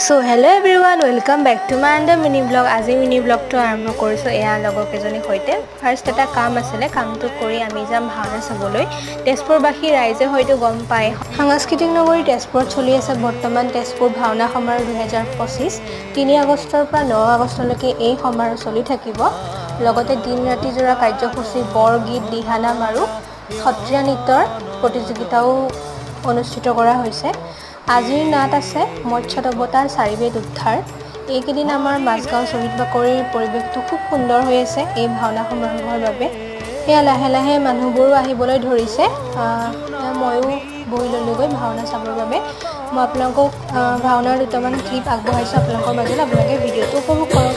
So hello everyone, welcome back to my another mini vlog. আজি mini ব্লগটো আৰম্ভ কৰিছোঁ এয়া লগৰ কেইজনীৰ সৈতে। ফাৰ্ষ্ট এটা কাম আছিলে, কামটো কৰি আমি যাম ভাওনা চাবলৈ। তেজপুৰবাসী ৰাইজে হয়তো গম পায়, সাংস্কৃতিক নগৰী তেজপুৰত চলি আছে বৰ্তমান তেজপুৰ ভাওনা সমাৰোহ 2025। 3 আগষ্টৰ পৰা 9 আগষ্টলৈকে এই সমাৰোহ চলি থাকিব। লগতে দিন ৰাতিজোৰা কাৰ্যসূচী, বৰগীত, দিহানাম আৰু সত্ৰীয়া নৃত্যৰ প্ৰতিযোগিতাও অনুষ্ঠিত কৰা হৈছে। আজিৰ নাট আছে মৎস্য দেৱতাৰ চাৰিবেদ উদ্ধাৰ। এইকেইদিন আমাৰ মাজগাঁও শ্বহীদ বাকৰিৰ পৰিৱেশটো খুব সুন্দৰ হৈ আছে এই ভাওনা সমাৰোহৰ বাবে। সেয়া লাহে লাহে মানুহবোৰো আহিবলৈ ধৰিছে। ময়ো বহি ল'লোগৈ ভাওনা চাবৰ বাবে। মই আপোনালোকক ভাওনাৰ দুটামান ক্লিপ আগবঢ়াইছোঁ আপোনালোকৰ মাজত, আপোনালোকে ভিডিঅ'টো উপভোগ কৰক।